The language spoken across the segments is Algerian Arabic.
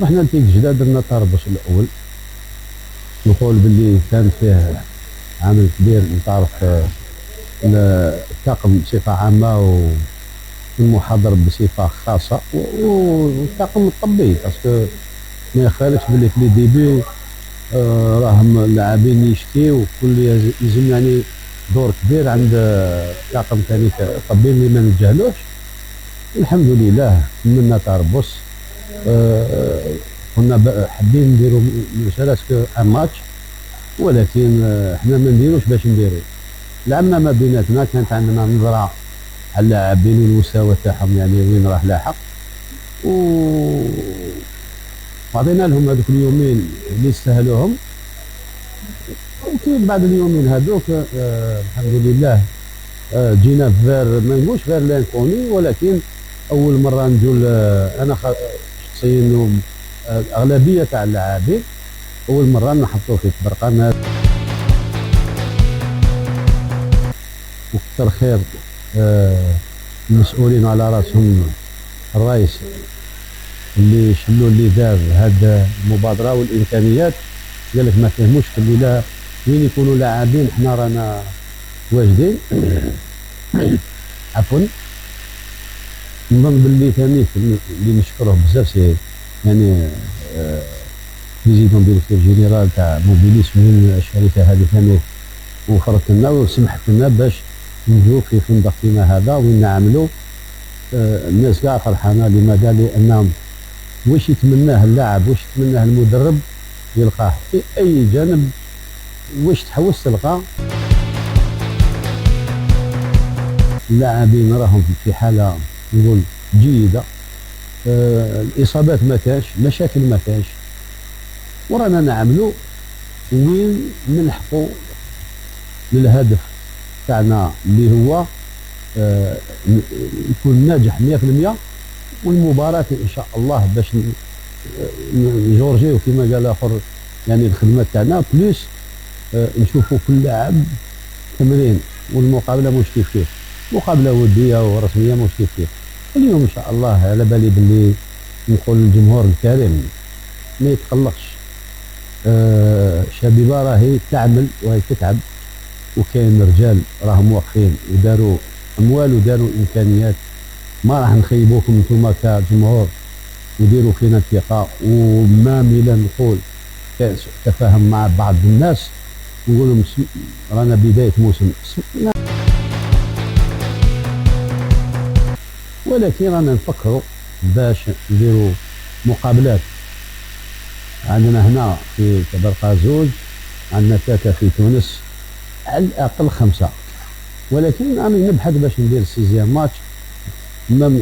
رحنا لتيكجدا، درنا التربص الاول. نقول باللي كان فيه عامل كبير من طرف الطاقم بصفة عامة والمحاضر بصفة خاصة والطاقم الطبي، parce que ما يخفالكش باللي في les débuts راهم اللاعبين يشكيو وكل يلزم يعني دور كبير عند الطاقم ثاني الطبي اللي ما نتجاهلوش. الحمد لله كملنا تربص. كنا حابين نديرو ne serait-ce qu'un match، ولكن حنا ما نديروش باش نديرو. لعبنا ما بيناتنا، كانت عندنا نظرة على اللاعبين والمستوى تاعهم، يعني وين راه لاحق، و عطينا لهم هذوك اليومين اللي يستاهلوهم. وكي بعد اليومين هذوك الحمد لله جينا vers، ما نقولش vers l'inconnu، ولكن اول مرة نجو انا شخصيا، الاغلبية تاع اللاعبين اول مرة نحطوا في طبرقه. وكثر خير المسؤولين على راسهم الرئيس اللي شلوا اللي دار هاد المبادرة والامكانيات، قال لك ما فيه مشكل، لا وين يكونوا لاعبين حنا رانا واجدين. عفوا، نظن باللي ثاني اللي نشكره بزاف c'est يعني président directeur général تاع موبيليس من الشركة هذه ثاني وفرت لنا وسمحت لنا باش نجو في فندق كيما هذا وين نعملوا. الناس كاع فرحانه. لماذا؟ لان واش يتمناه اللاعب، واش يتمناه المدرب يلقاه في اي جانب، واش تحوس تلقى. اللاعبين راهم في حاله نقول جيدة، الاصابات ما كانش، مشاكل ما كانش، ورانا نعملوا وين نلحقوا للهدف تاعنا اللي هو يكون ناجح 100%. والمباراة ان شاء الله باش نجورجيو كما قال الاخر يعني الخدمة تاعنا، plus نشوفوا كل لاعب تمرين والمقابلة مش كيف كيف، مقابله وديه ورسميه مش كيف كيف. اليوم ان شاء الله على بالي باللي نقول للجمهور الكريم ما يتقلقش، شبيبة راهي تعمل وهي تتعب، وكاين رجال راهم واقفين وداروا اموال وداروا امكانيات. ما راح نخيبوكم انتم كجمهور وديروا فينا الثقة. وما ميلا نقول كاين سوء تفاهم مع بعض الناس، نقول لهم رانا بداية موسم، ولكن رانا نفكروا باش نديروا مقابلات. عندنا هنا في طبرقه زوج، عندنا 3 في تونس، على الاقل 5، ولكن انا نبحث باش ندير sixième match. même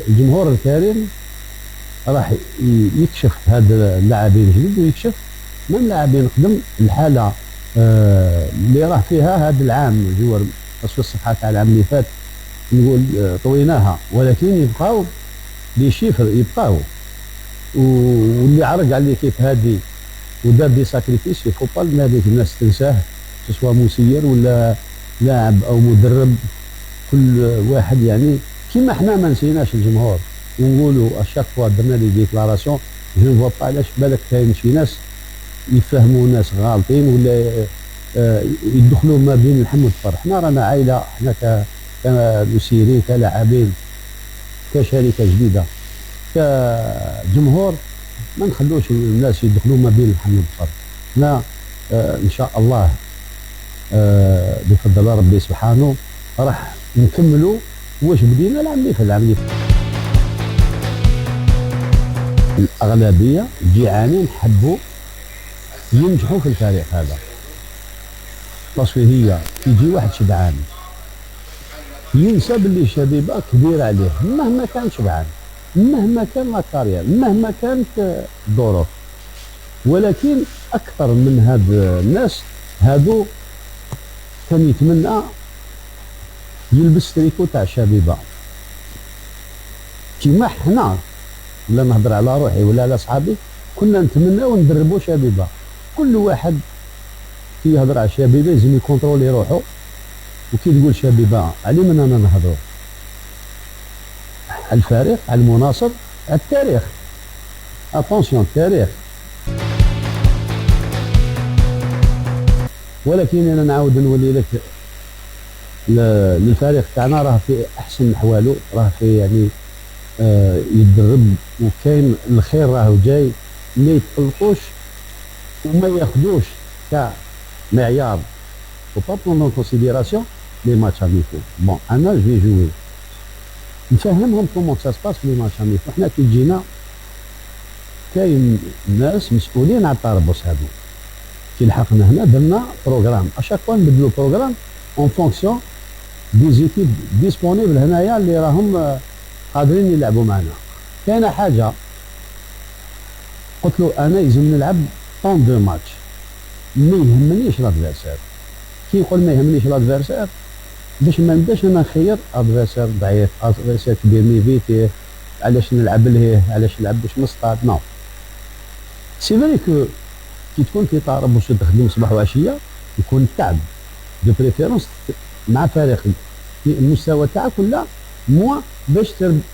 الجمهور الكريم راح يكشف هاد اللاعبين الجدد ويكشف من لاعبين قدم الحالة اللي راه فيها هذا العام joueur، parce que الصفحة تاع العام اللي فات نقول طويناها، ولكن يبقاو les chiffres يبقاو، واللي عرق على l'équipe هادي ودار des sacrifices faut pas هذيك الناس تنساه، سواء مسير ولا لاعب او مدرب، كل واحد يعني كيما حنا ما نسيناش الجمهور ونقولوا à chaque fois درنا les déclarations. je ne vois pas علاش بالك كاين شي ناس يفهموا ناس غالطين ولا يدخلوا ما بين اللحم والظفر. حنا رانا عائلة، حنا كمسيرين كلاعبين كشركة جديدة كجمهور، ما نخلوش الناس يدخلوا ما بين اللحم والظفر. حنا ان شاء الله بفضل ربي سبحانه راح نكملوا واش بدينا العام اللي فات. العام اللي فات الاغلبية جيعانين حبوا ينجحوا في الفريق هذا، parce que هي يجي واحد شبعان ينسى باللي الشبيبة كبيرة عليه، مهما كان شبعان، مهما كان la carrière، مهما كانت الظروف. ولكن اكثر من هاد الناس هادو كان يتمنى يلبس تريكو تاع شبيبة كيما حنا، ولا نهضر على روحي ولا على صحابي، كنا نتمناو ندربوا شبيبة. كل واحد كي يهضر على الشبيبة لازم يكونترولي روحو، وكي تقول شبيبة علي من انا نهضروا على الفريق، على المناصر، على التاريخ. Attention, التاريخ. ولكن انا نعاود نولي لك للفريق تاعنا، راه في احسن احواله، راه في يعني يتدرب وكاين الخير راه جاي. ما يتقلقوش وما ياخذوش تاع معيار. Faut pas prendre en considération les matchs amicaux. Bon, انا je vais jouer، نفهمهم comment ça se passe les matchs amicaux. حنا كي جينا كاين ناس مسؤولين على التربص هذو، كي لحقنا هنا درنا programme، à chaque fois نبدلو programme en fonction des équipes disponibles هنايا اللي راهم قادرين يلعبوا معنا. كاينه حاجه، قلت له انا لازم نلعب tant de matchs، ما يهمنيش l'adversaire. كي يقول ما يهمنيش l'adversaire، باش ما نبداش انا نخير adversaire ضعيف، adversaire كبير، n'éviter، علاش نلعب لهيه، علاش نلعب باش مصطاد. Non, c'est vrai que كي تكون في تربص تخدم صباح وعشيه يكون التعب، de préférence مع فريق في المستوى تاعك ولا moins باش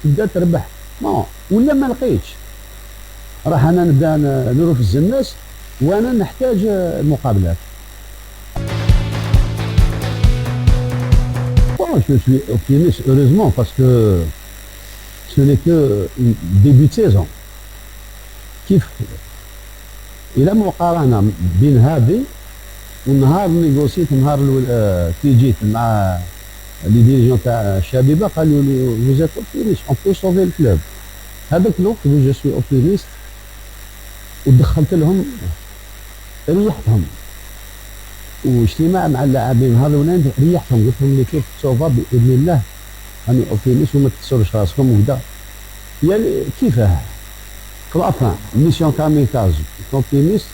تبدا تربح. Non, ولا ما لقيتش راح انا نبدا نرفز الناس وانا نحتاج المقابلات. Bon, je suis optimiste, heureusement, parce que ce n'est que début de saison. كيف الى مقارنه بين هذه والنهار négociيت، نهار كي جيت مع les dirigeants تاع الشبيبه قالوا لي vous êtes optimiste, on peut sauver le club. هذاك الوقت je suis optimiste ودخلت لهم، ريحتهم، واجتماع مع اللاعبين نهار الاولاني ريحتهم، قلت لهم l'équipe sauva باذن الله، راني optimiste وما تكسروش راسكم وكذا. يعني كيفاه في la fin mission kamikaze optimiste.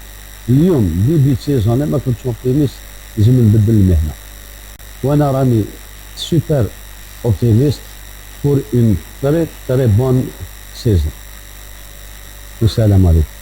اليوم début saison ما كنتش optimiste لازم نبدل المهنه، وانا راني super optimiste pour une très très bonne saison. والسلام عليكم.